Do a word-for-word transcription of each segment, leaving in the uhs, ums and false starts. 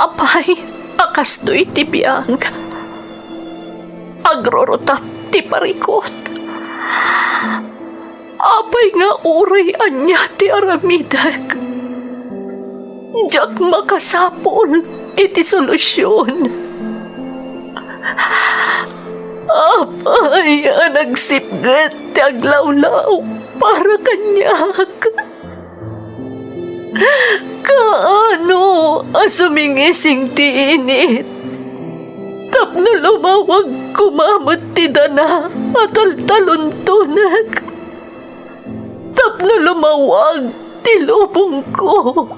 Apay, a kastoy ti biag. Agrurutap ti parikut. Apay nga uray ania ti aramidek, diak makasapul iti solusion. Apay a nagsipget ti aglawlaw para kaniak. Kaano a sumingising ti init tapno lumawag koma met ti dana a taltaluntonek, tapno lumawag ti lubongko.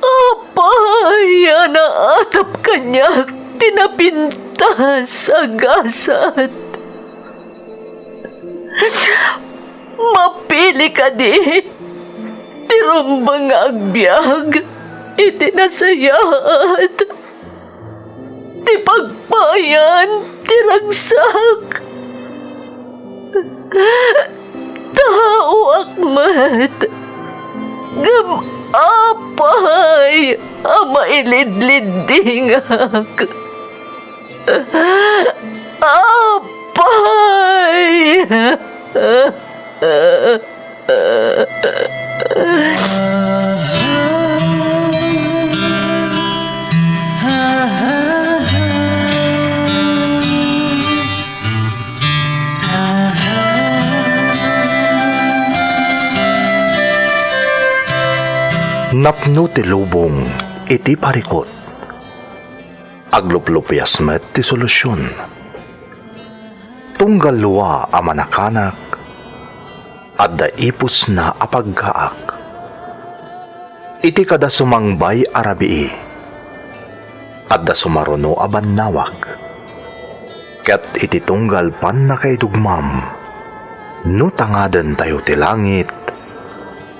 Apay a naatap kaniak ti napintas a gasat. Mapili kadi ti rumbeng nga agbiag iti nasayaat ti pagpayan ti ragsak. Taoak met, ngem apay a mailidliddingak. Apay! Napno ti lubong iti parikut. Agluplupias met ti solusion. Tunggal lua a manakanak, adda ipusna a paggaak. Iti kada sumangbay a rabii, adda sumaruno a bannawag. Ket iti tunggal pannakaidugmam, no tangadentayo ti langit,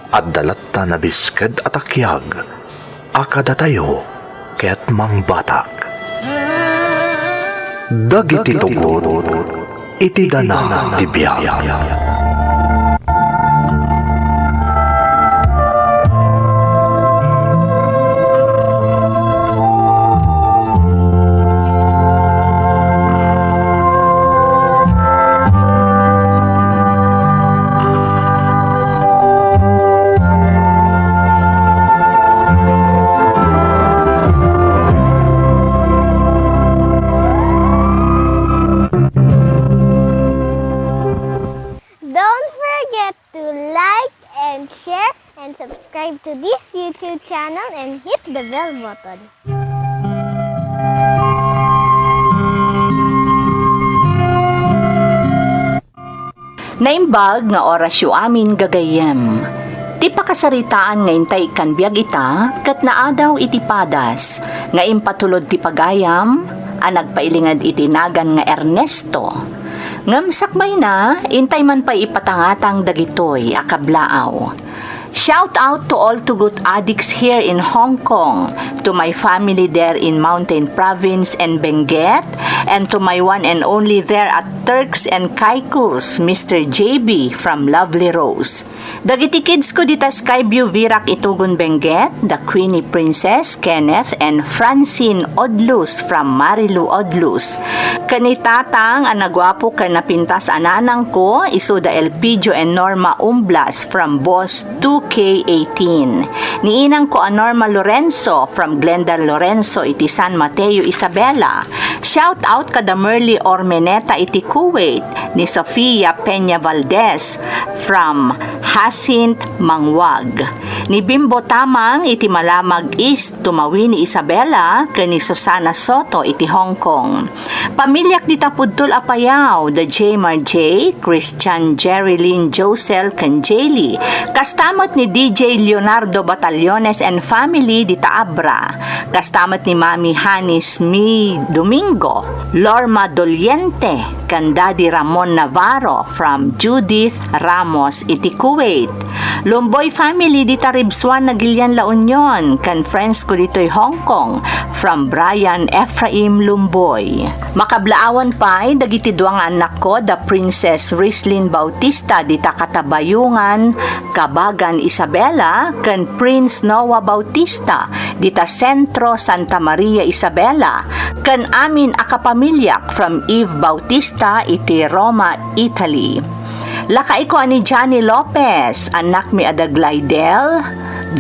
adda latta nabisked a takiag a kadatayo ket mangbatak. Dagiti tugot iti dana ti biag. Don't forget to like and share and subscribe to this YouTube channel and hit the bell button. Naimbag nga orasyo amin, gagayyem. Ti pakasaritaan nga intay ikkan biag ita ket naadaw iti padas nga impatulod ti pagayam a nagpailinged iti nagan nga Ernesto. Ngem sakbayna, intay man pay ipatangatang dagitoy a kablaaw. Shout out to all tugot addicts here in Hong Kong, to my family there in Mountain Province and Benguet, and to my one and only there at Turks and Caicos, Mister J B from Lovely Rose. Dagiti kids ko dita Skyview Virac, Itogon, Benguet, the Queenie Princess, Kenneth, and Francine Odlus from Marilu Odlus. Ken ni Tatang a naguapo ken napintas a nanangko, isuda Elpidio and Norma Umblas from Boss two K eighteen. Ni inangko a Norma Lorenzo from Glendale Lorenzo iti San Mateo, Isabela. Shout out kada Merly Ormeneta iti Kuwait, ni Sofia Peña Valdez from Jacinth Manguag. Ni Bimbo Tamang iti Malamag East, Tumawi ni Isabela, ken ni Susana Soto iti Hong Kong. Pamiliak dita pudtol a payaw, da Jmar J, Christian, Jerry Lynn, Josel, ken Jaylee. Kasta met ni D J Leonardo Batallones and family dita Abra. Kasta met ni Mami Hanis Mi Domingo, Lorma Doliente, ken Daddy Ramon Navarro from Judith Ramos iti Kuwait. Lumboy family dita Ribsuan, Naguilian, La Union, ken friends ko ditoy Hong Kong, from Brian Ephraim Lumboy. Makablaawan pay dagiti dua nga annakko, da Princess Rislin Bautista dita Katabayungan, Kabagan, Isabela, ken Prince Noah Bautista dita Centro Santa Maria Isabela, ken amin a kapamiliak from Eve Bautista iti Roma, Italy. Lakaiko a ni Johnny Lopez, annakmi a da Glidel,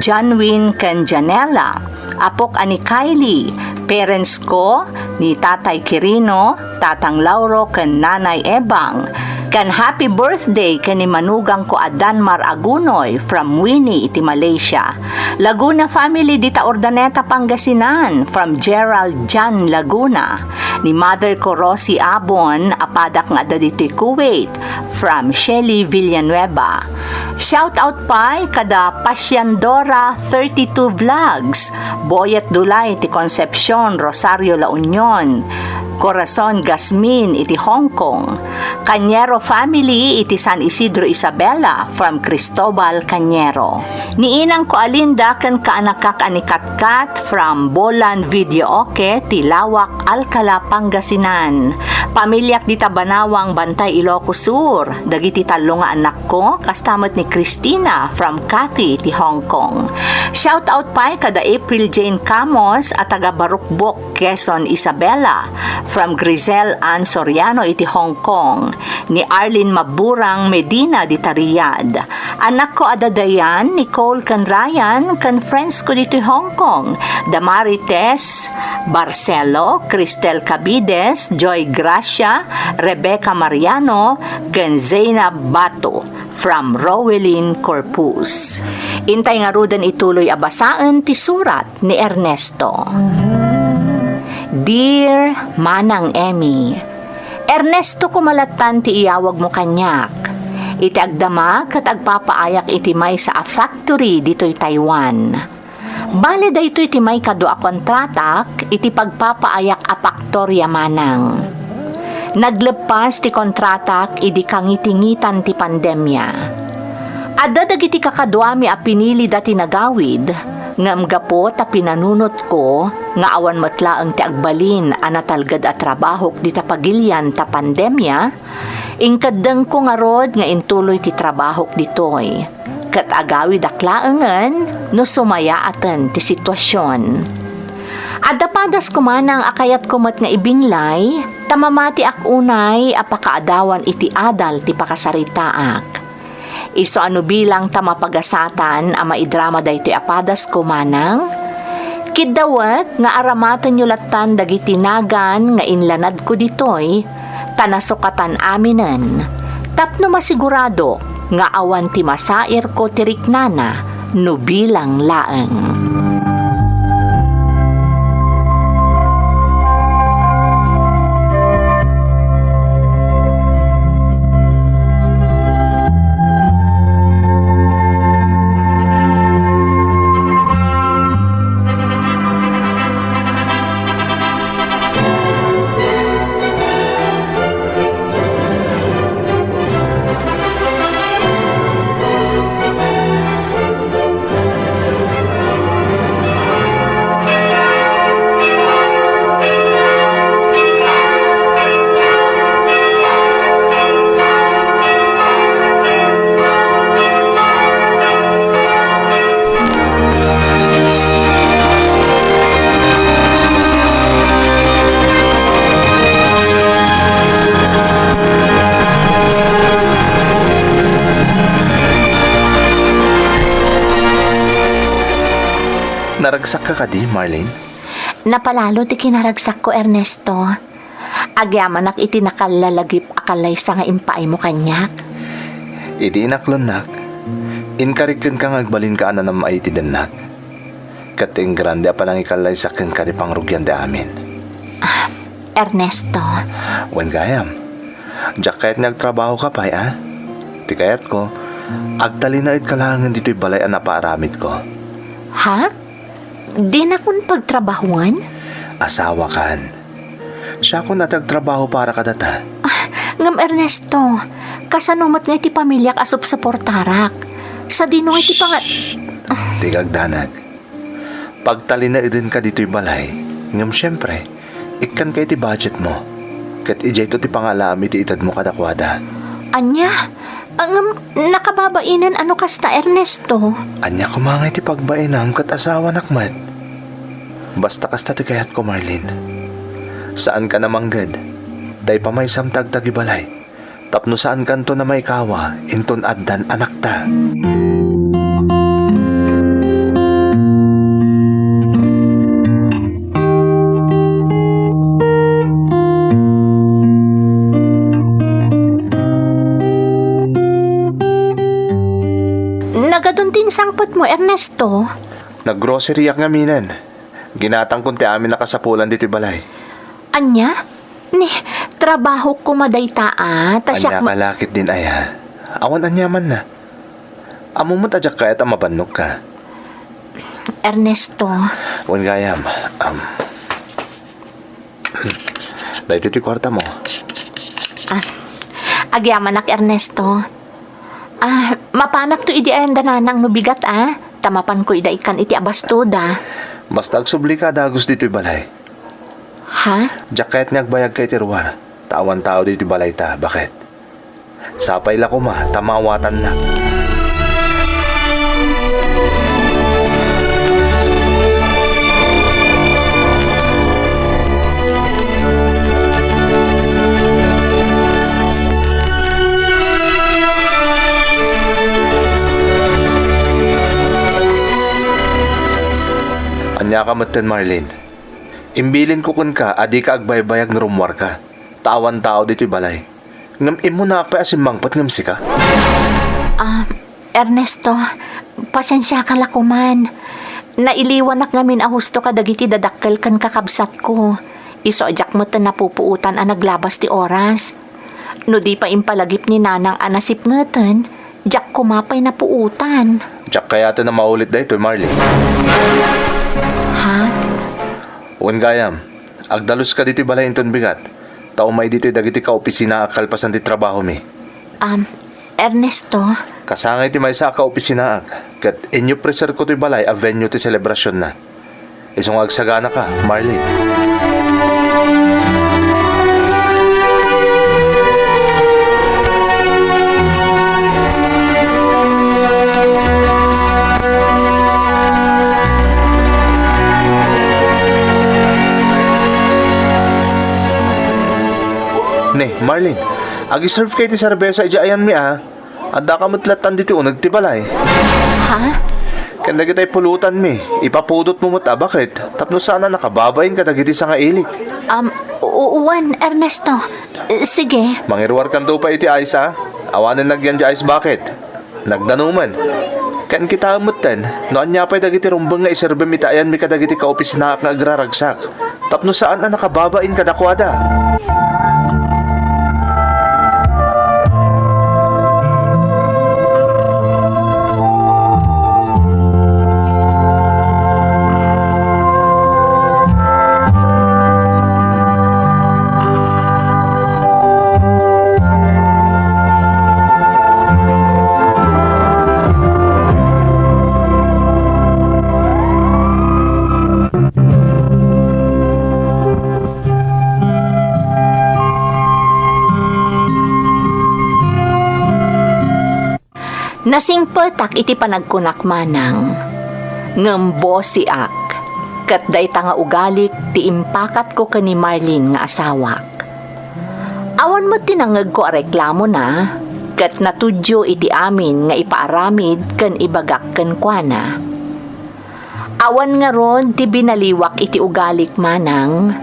Janwin, ken Janela, apok a ni Kylie, parents ko, ni Tatay Quirino, Tatang Lauro, ken Nanay Ebang, ken happy birthday ken ni manugangko a Danmar Agunoy from Winnie iti Malaysia. Laguna family dita Urdaneta, Pangasinan, from Gerald Jan Laguna. Ni mother ko, Rosie Abon, a padak nga adda ditoy Kuwait, from Shelly Villanueva. Shout out pay kada Pasiandora thirty-two Vlogs, Boyet Dulay ti Concepcion, Rosario, La Union, Corazon Gasmin iti Hong Kong, Cañero family iti San Isidro Isabela, from Cristobal Cañero. Ni inangko a Linda ken kaanakak a ni Katkat from Bolan Videooke ti Lawak, Alcala, Pangasinan. Pamiliak dita Banawang, Bantay, Ilocos Sur. Dagiti tallo nga annakko, kasta met ni Christina from Cathy iti Hong Kong. Shout out pay kada April Jane Camos a taga Barukbok, Quezon, Isabela, from Grisel Ann Soriano iti Hong Kong, ni Arlene Maburang Medina dita Riyadh. Annakko a da Dayan, Nicole, ken Ryan, ken friends ko ditoy Hong Kong, da Marites Barcelo, Cristel Cabides, Joy Gracia, Rebecca Mariano, ken Zainab Bato, from Rowelyn Corpus. Intay ngaruden ituloy a basaen ti surat ni Ernesto. Dear Manang Emmy, Ernesto, kumalattan ti iyawagmo kaniak. Iti agdama ket agpapaayak iti maysa a factory ditoy Taiwan. Bale, daytoy ti maikadua a kontratak iti pagpapaayak a faktoria, manang. Nagleppas ti kontratak idi kangitingitan ti pandemia. Adda dagiti kakaduami a pinilida ti nagawid, ngem gapu ta pinanunotko nga awan met laeng ti agbalin a natalged a trabahok dita pagilian ta pandemia, inkeddengko ngarud nga intuloy ti trabahok ditoy, ket agawidak laengen no sumayaaten ti situasion. Adda padas ko manang a kayatko met nga ibinglay, ta mamatiak unay a pakaadawan iti adal ti pakasaritaak. Isu a no bilang ta mapagasatan a maidrama daytoy a padasko manang, kiddawek nga aramatenyo lattan dagiti nagan nga inlanadko ditoy, ta nasukatan aminen, tapno masigurado nga awan ti masairko ti riknana no bilang laeng. Naragsakka kadi, Marlene? Napalalo ti kinaragsakko, Ernesto. Agyamanak iti nakallalagip a kallaysa nga impaaymo kaniak. Idi inaklonak, inkarik kenka nga agbalinka a nanam-ay iti dennak. Ket ingrande a panangikallaysak kenka ti pangrugian ti amin. Ah, Ernesto. Wen gayam, diak kayat nga agtrabahoka pay, a? Ti kayatko, agtalinaedka laengen ditoy balay a napaaramidko. Ha? Dinakon pagtrabahoan? Asawakan. Siakon a ti agtrabaho para kadata. Ah, ngem Ernesto, kasano met nga iti pamiliak a supsuportarak? Sadino iti pangat- Diak agdanag. Pagtalinaedenka ditoy balay, ngem siempre, ikkanka iti budgetmo. Ket idiayto ti pangalaam iti itedmo kadakuada. Ania? Ngem nakababainen a no kasta, Ernesto? Ania koma ngay ti pagbainam ket asawanak met? Basta kasta ti kayatko, Marlene. Saankan a mangged ta ipamaysam ti agtagibalay. Tapno saankanton a maikawa inton addan anakta. Nagadun ti insangpetmo, Ernesto? Naggroceryak ngaminen. Ginatangkon ti amin a kasapulan ditoy balay. Ania? Ni, trabahok koma dayta a, ta siak Ania ma- ka lakit din aya? Awan aniamanna. Ammom met a diak kayat a mabannogka. Ernesto. Wen gayam, um, daytoy ti kuartamo. Ah, agyamanak, Ernesto. Ah, mapanakto idi ayan da nanang no bigat, ah. Ta mapanko ida ikkan iti abastoda. Basta agsublika a dagus ditoy balay. Ha? Diak kayat nga agbayagka iti ruar, ta awan tao ditoy balayta. Baket? Sapay la koma ta maawatannak. Ania ka metten, Marlene? Imbilinko kenka a dika agbaybayag no rummuarka, ta awan tao ditoy balay. Ngem immunaak pay a simmangpet ngem sika? Ah, Ernesto, pasensiaka la koman. Nailiwanak ngamin a husto kadagiti dadakkel ken kakabsatko. Isu a diak met napupuotan a naglabas ti oras. No di pay impalagip ni Nanang a nasipngeten, diak koma pay napuotan. Diak kayaten a maulit daytoy, Marlene. Ha? Wen gayam, agdaluska ditoy balay inton bigat, ta umay ditoy dagiti kaopisinaak kalpasan ti trabahomi. Am, Ernesto? Kasangay ti maysa a kaopisinaak, ket inyopreserko toy balay a venue ti selebrasionna. Isu nga agsaganaka, Marlene. Ne, Marlene, agi-serve ka iti serbesa idiay ayanmi, a. Addaka met lattan ditoy uneg ti balay. Ha? Ken dagiti pulutanmi, ipapudotmo met a baket tapno saan a nakababain kadagiti sangailik. Um, u-, uwan, Ernesto. Eh, sige. Mangiruarkanto pay iti ice, a. Awanen nagyan ti ice bucket. Nagdanuman. Ken kitaem metten, no ania pay dagiti rumbeng nga iserbem iti ayanmi kadagiti kaopisinaak nga agraragsak. Tapno saan a nakababain kadakuada. Nasingpetak iti panagkunak manang, ngem bosiak, ket dayta nga ugalik ti impakatko ken ni Marlene nga asawak. Awan met ti nangngegko a reklamona, ket natudio iti amin nga ipaaramid ken ibagak kenkuana. Awan ngarud ti binaliwak iti ugalik manang,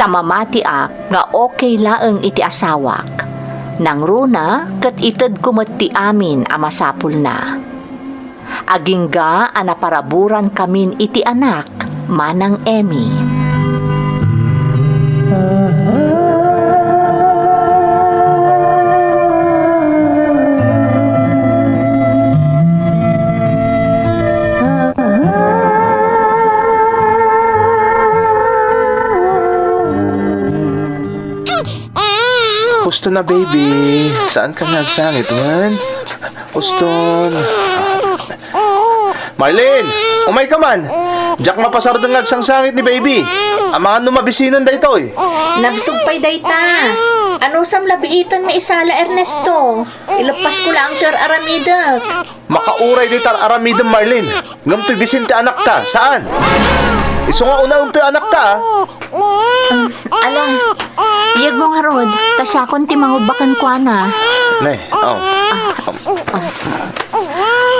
ta mamatiak nga okay laeng iti asawak. Nangruna ket itedko met ti amin a masapulna. Agingga a naparaburankamin iti anak, Manang Emmy. Husto Ito na, baby. Saan ka nga agsangit, man? Uston. Marlene! Umay ka man! Diak mapasardeng nga agsangsangit ni baby. Amangan no mabisinan daytoy. Nabsog pay dayta. Anusam la biitan nga isala, Ernesto? Ileppas ko laeng ti ar-aramidek. Makauray dita ar-aramidem, Marlene. Ngem toy bisin ti anakta, saan? Isu nga unaem toy anakta, a. Um, ala, yegmo ngarud, ta siakon ti mangubba kenkuana. Ne, aw.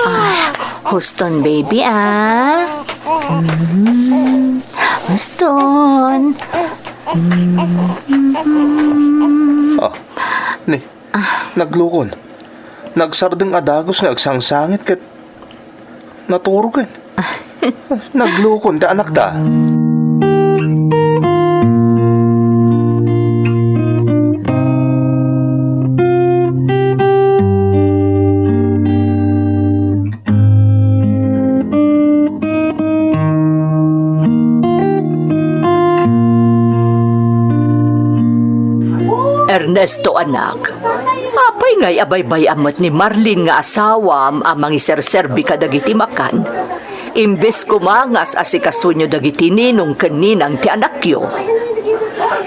Ah, huston, baby, a. Mm, huston. Mm. Ah, ne, naglukon. Nagsardeng a dagus nga agsangsangit ket naturoken. Naglukon ti anakta. Ernesto, anak, apay ngay a baybay-am met ni Marlene nga asawam a mangiserserbi kadagiti makan? Imbes koma nga as-asikasonyo dagiti ninong ken ninang ti anakyo.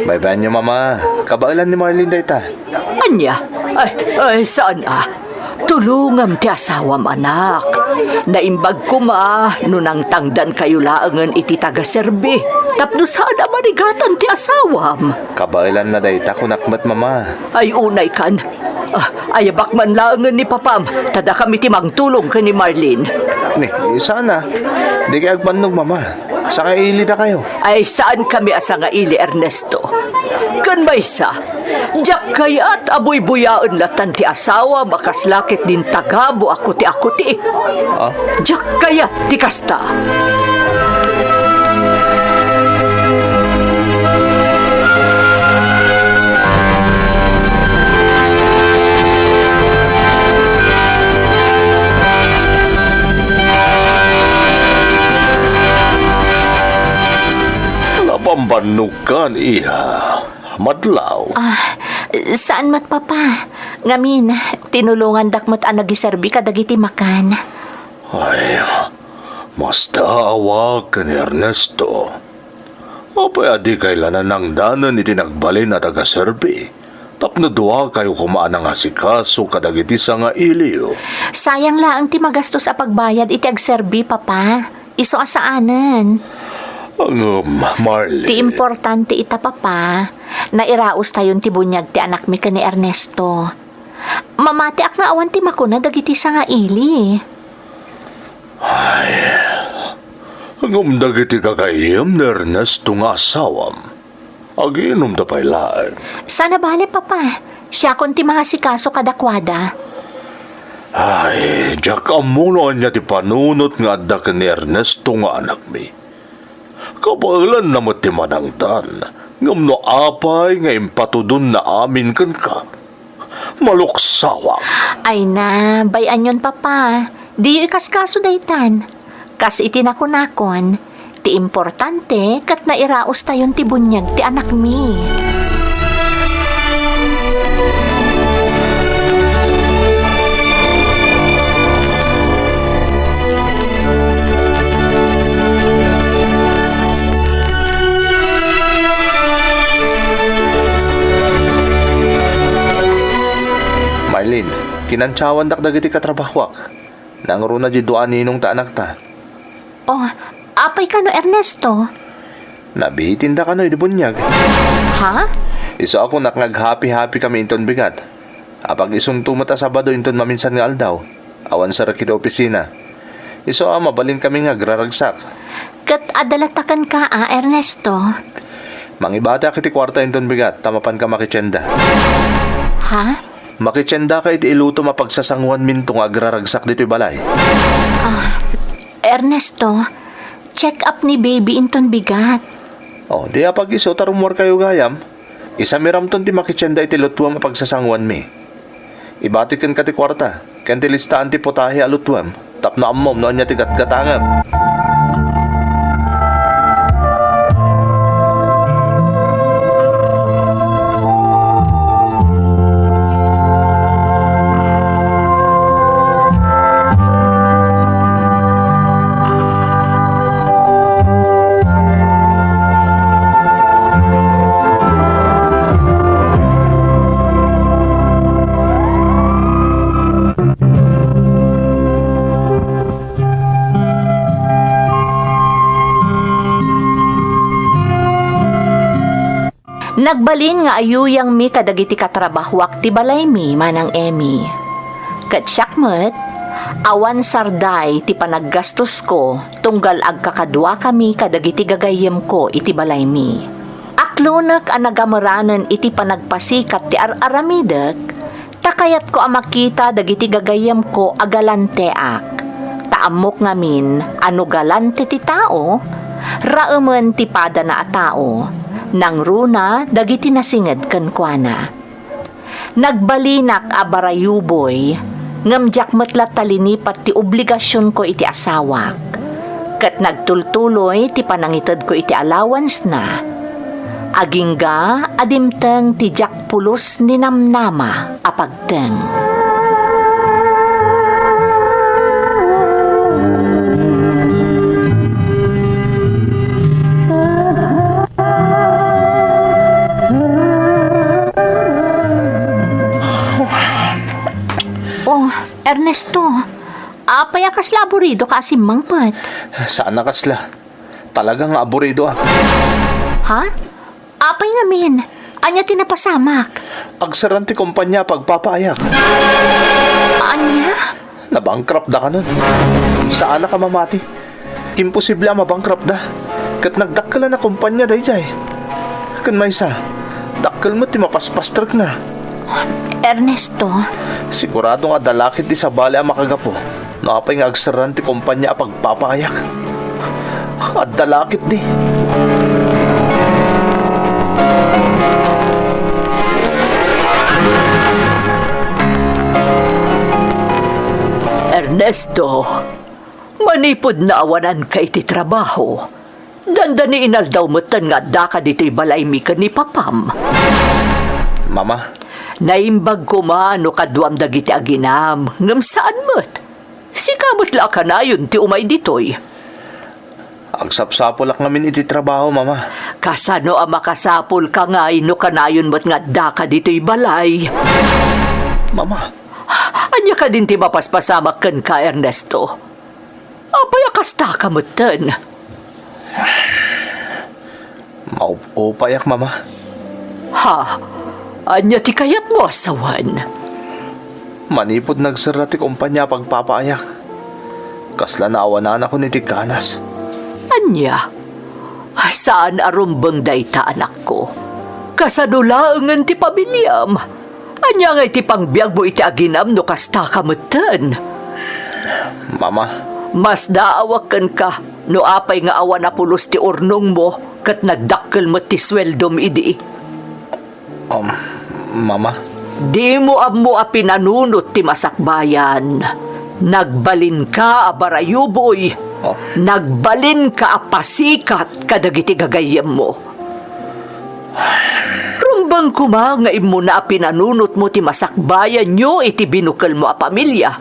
Baybayanyo, Mama. Kabaelan ni Marlene dayta. Ania? Ay, ay, saan a? Tulongam ti asawam, anak. Naimbag koma no nangtangdankayo laengen iti tagaserbi tapno saan a marigatan ti asawam. Kabaelanna dayta, kunak met, Mama. Ay, unaykan. Ah, ayabak man laengen ni papam, ta dakami ti mangtulong ken ni Marlene. Ni, saan a? Dikay agbannog, Mama. Sangailidakayo. Ay, saankami a sangaili, Ernesto. Ken maysa, diak kayat a buybuyaen latan ti asawam a kasla ket din tagabu a kuti-akuti. Ah? Diak kayat ti kasta. Napambannog kan, iha. Madlaw. Ah, saan met, Papa. Ngamin, tinulongandak met a nagiserbi kadagiti makan. Ay, masta awak ken Ernesto. Apay a dikay la nanangdanen iti nagbalin a tagaserbi? Tapno duakayo koma a nangasikaso kadagiti sangailiyo. Sayang laeng ti magastos a pagbayad iti agserbi, Papa. Isu a saanen. Ngem, Marlene. Ti importante ita, Papa, nairaostayon ti buniag ti anakmi ken ni Ernesto. Mamatiak nga awan ti makuna dagiti sangaili. Ay, ngem dagiti kakaiem ni Ernesto nga asawam, agiinumda pay laeng. Saan a bale, Papa. Siakon ti mangasikaso kadakuada. Ay, diak ammo no ania ti panunot nga adda ken ni Ernesto nga anakmi. Kabaelanna met ti manangdan, ngem no apay nga impatudonna amin kenka, maluksawak. Ay na, bay-anyon, Papa. Diyo ikaskaso daytan. Kas iti nakunakon, ti importante ket nairaostayon ti buniag ti anakmi. Marlene, kinantiawandak dagiti katrabahoak. Nangruna diay dua a ninong ta anakta. Oh, apay kano, Ernesto? Nabiitinda kano idi buniag. Ha? Isu a kunak nga aghapi-hapi kami inton bigat. Apag-isunto met a Sabado inton maminsan nga aldaw. Awan sarek iti opisina. Isu a mabalin kami nga agraragsak. Ket adda latta kenka a, Ernesto? Mangibatiak iti kuarta inton bigat ta mapanka makitienda. Ha? Makitiendaka iti ilutom a pagsasanguanminto nga agraragsak ditoy balay. Ah, Ernesto, check up ni baby inton bigat. Oh, di apag-isu ta rummuarkayo gayam. Isamiramton ti makitienda iti lutuem a pagsasanguanmi. Ibati kenka ti kuarta, ken ti listaan ti putahe a lutuem. Tapno ammom no ania ti gatgatangem. Nagbalin nga ayuyangmi kadagiti katrabahoak ti balaymi, Manang Emmy. Ket siak met, awan sarday ti panaggastosko tunggal agkakaduakami kadagiti gagayyemko iti balaymi. Aklonek a nagameranen iti panagpasikat ti ar-aramidek, ta kayatko a makita dagiti gagayyemko a galanteak. Ta ammok ngamin a no galante ti tao, raemen ti padana a tao, nangruna dagiti nasinged kenkuana. Nagbalinak a barayuboy, ngem diak met latta linipat ti obligasionko iti asawak. Ket nagtultuloy ti panangitedko iti allowance-na. Agingga a dimteng ti diak pulos ni namnama a pagteng. Oh, Ernesto, apay a kasla aburido ka a simmangpet? Saan a kasla. Talaga nga aburido, ah. Ha? Apay ngamin? Ania ti napasamak? Agserran ti kompania a pagpapaayak. Ania? Nabankrupt da kanon. Saan a ka mamati. Imposible a mabankrupt da. Ket nagdakkelan a kompania daydiay. Ken maysa, dakkel met ti mapaspastrekna. Ernesto. Sigurado nga adda lakit ti sabali a makagapu no apay nga agserran ti kompania a pagpapaayak. Adda lakit di. Ernesto, manipud naawananka iti trabaho, dandani inaldaw metten nga addaka ditoy balaymi ken ni papam. Mama. Naimbag koma no kaduam dagiti aginam, ngem saan met. Sika met la a kanayon ti umay ditoy. Agsapsapulak ngamin iti trabaho, Mama. Kasano a makasapulka ngay no kanayon met nga addaka ditoy balay? Mama. Ania kadin ti mapaspasamak kenka, Ernesto? Apay a kastaka metten? Maup-upayak, Mama. Ha? Ania ti kayatmo a sawen? Manipud nagserra ti kompania a pagpapaayak, kasla naawananakon iti ganas. Ania? Saan a rumbeng dayta, anakko. Kasano laengen ti pamiliam? Ania ngay ti pangbiagmo iti aginam no kastaka metten? Mama. Masdaawak kenka no apay nga awan a pulos ti urnongmo ket nagdakkel met ti sueldom idi. Um, Mama. Dimo ammo a pinanunot ti masakbayan. Nagbalinka a barayuboy. Oh. Nagbalinka a pasikat kadagiti gagayyemmo. Rumbeng koma nga immuna a pinanunotmo ti masakbayanyo iti binukelmo a pamilia,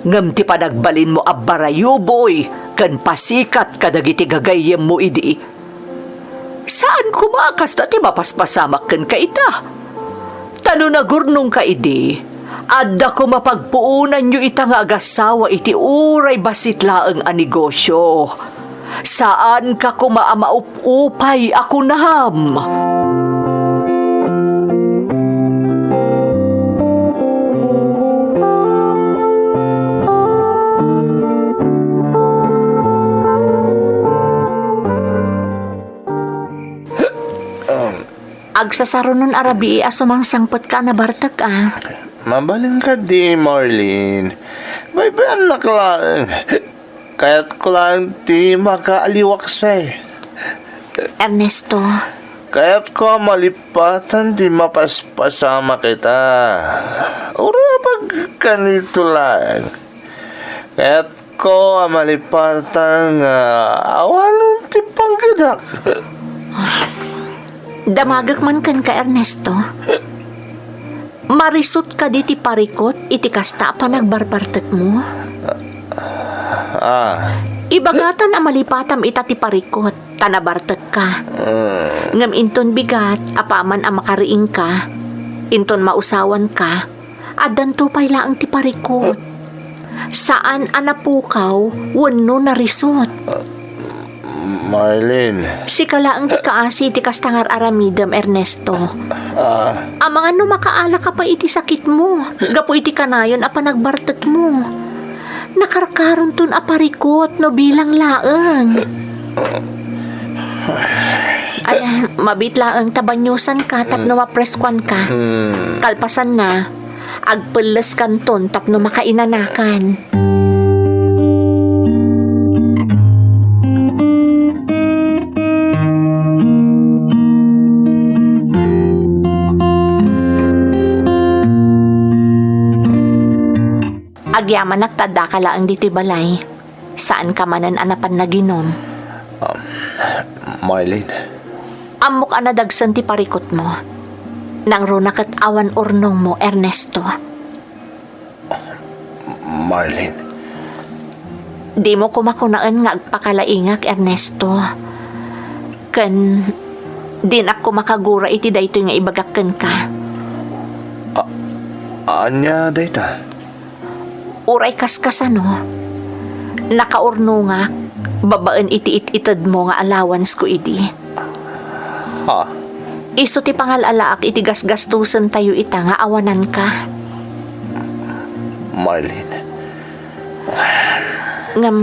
ngem ti panagbalinmo a barayuboy ken pasikat kadagiti gagayyemmo idi. Saan koma a kasta ti mapaspasamak kenka ita. Ta no nagurnongka idi, adda koma pagpuonanyo ita nga agassawa iti uray bassit laeng a negosio. Saanka koma a maup-upay a kunam. Agsasarunon a rabii a sumangsangpetka a nabartek, a. Mabalin kadi, Marlene. Baybayannak laeng. Kayatko laeng ti makaaliwaksay. Ernesto. Kayatko a malipatan ti mapaspasamak ita. Uray a pagkanito laeng. Kayatko a malipatan nga awanen ti panggedak. Damagek man kenka, Ernesto. Marisut kadi ti parikut iti kasta a panagbarbartekmo? Ah. Ibagatan a malipatam ita ti parikut, ta nabartekka. Mm. Ngem inton bigat, apaman a makariingka, inton mausawanka, addanto pay laeng ti parikut. Saan a napukaw wenno narisut. Marlene. Sika laeng ti kaasi iti kasta nga ar-aramidem, Ernesto. Ah. Amangan no makaalaka pay iti sakitmo, gapu iti kanayon a panagbartekmo. Nakarkaronton a parikut no bilang laeng. Ay, mabiit laeng ta baniosanka tapno mapreskuanka. Hmm. Kalpasanna, agpelleskanton tapno makainanakan. Agyamanak ta addaka laeng ditoy balay. Saanka manen a napan naginom. Um, Marlene. Ammok a nadagsen ti parikutmo. Nangruna ket awan urnongmo, Ernesto. Marlene. Dimo koma kunaen nga agpakalaingak, Ernesto. Ken dinak koma kagura iti daytoy nga ibagak kenka. A-, ania dayta? Uray kaskasano, nakaurnongak babaen iti it-itedmo nga allowance ko idi. Ha? Isu ti pangal-alaak iti gasgastusen tayo ita nga awananka. Marlene. Ngem,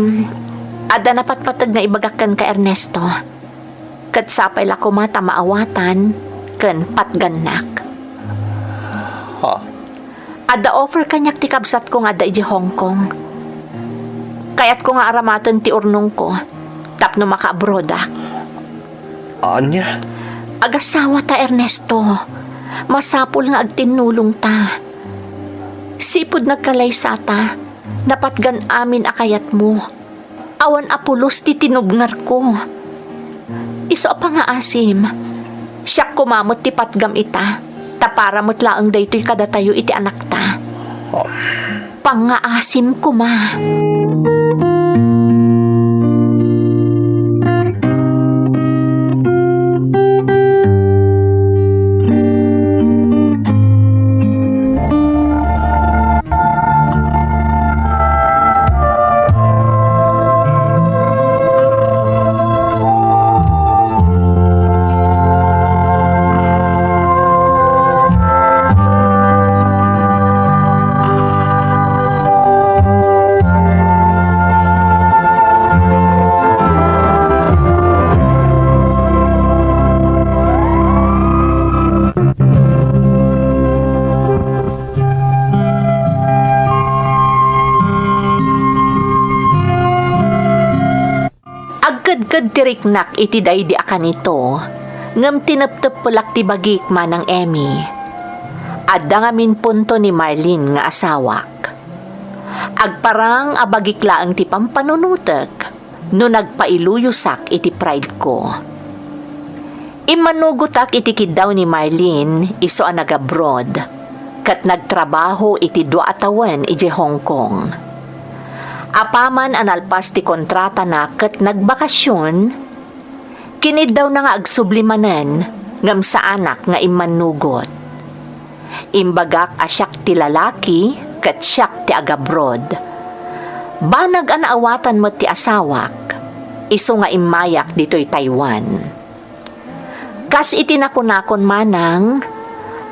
adda napatpateg nga ibagak kenka, Ernesto. Ket sapay la koma ta maawatan ken patgannak. Ha? Adda offer kaniak ti kabsatko nga adda idiay Hong Kong. Kayatko nga aramaten ti urnongko tapno maka-abroadak. Ania? Agasawa ta, Ernesto. Masapul nga agtinnulong ta. Sipud nagkalaysa ta, napatgan amin a kayatmo. Awan a pulos ti tinubngarko. Isu a pangaasim, siak koma met ti patgam ita, ta para met laeng daytoy kadatayo iti anakta. Oh. Pangaasim koma. Agkedked ti riknak iti daydi a kanito, ngem tinepteppelak ti bagik, Manang Emmy. Adda ngamin punto ni Marlene nga asawak. Agparang a bagik laeng ti pampanunotek no nagpailuyosak iti pride ko. Immanugotak iti kiddaw ni Marlene, isu a nag-abroad, ket nagtrabaho iti dua a tawen idiay Hong Kong. Apaman a nalpas ti kontratana ket nagbakasyon, kinidawna nga agsubli manen, ngem saanak nga immannugot. Imbagak a siak ti lalaki ket siak ti agabroad. Banag a naawatan met ti asawak, isu nga immayak ditoy Taiwan. Kas iti nakunakon, Manang,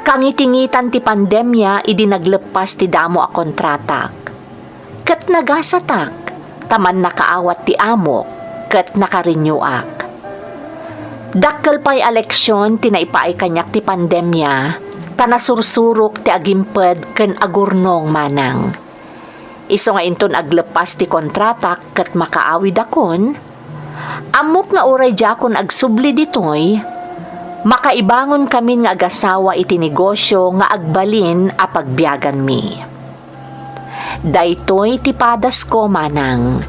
kangitingitan ti pandemia idi nagleppas ti damo a kontratak. Ket nagasatak, ta mannakaawat ti amok, ket nakarenewak. Dakkel pay a leksion ti naipaay kaniak ti pandemia, ta nasursurok ti agimped ken agurnong, Manang. Isu nga inton agleppas ti kontratak ket makaawidakon, ammok nga uray diakon agsubli ditoy, makaibangonkamin nga agasawa iti negosio nga agbalin a pagbiaganmi. Daytoy ti padasko, Manang.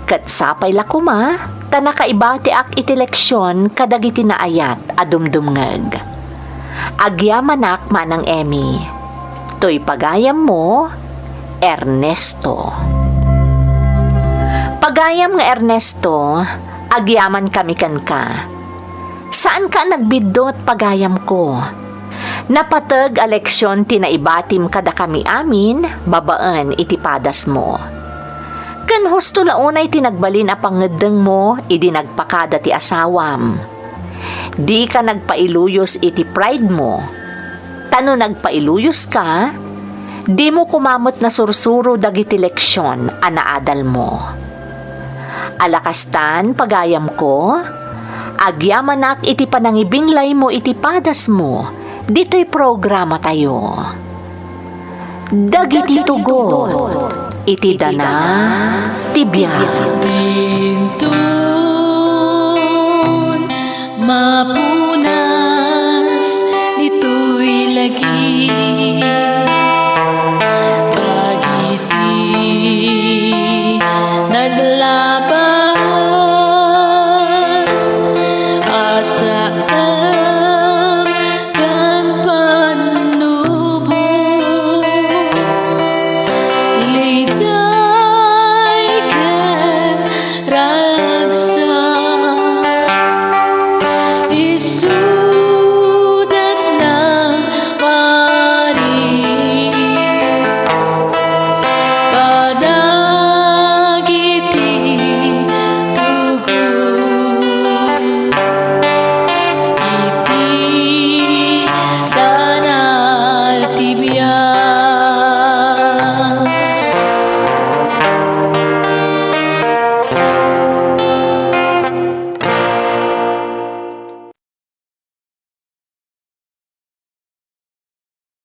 Ket sapay la koma ta nakaibatiak iti leksion kadagiti naayat a dumdumngeg. Agyamanak, Manang Emmy. Toy pagayammo, Ernesto. Pagayam nga Ernesto, agyamankami kenka. Saanka a nagbiddut, pagayamko. Napateg a leksion ti naibatim kadakami amin babaen iti padasmo. Ken husto la unay ti nagbalin a pangngeddengmo idi nagpakada ti asawam. Dika nagpailuyos iti pride mo. Ta no nagpailuyoska, dimo koma met nasursuro dagiti leksion a naadalmo. Ala kastan, pagayamko, agyamanak iti panangibinglaymo iti padasmo ditoy programatayo. Dagiti tugot iti dana ti biag. Inton mapunas ditoy lagi, dagiti naglaba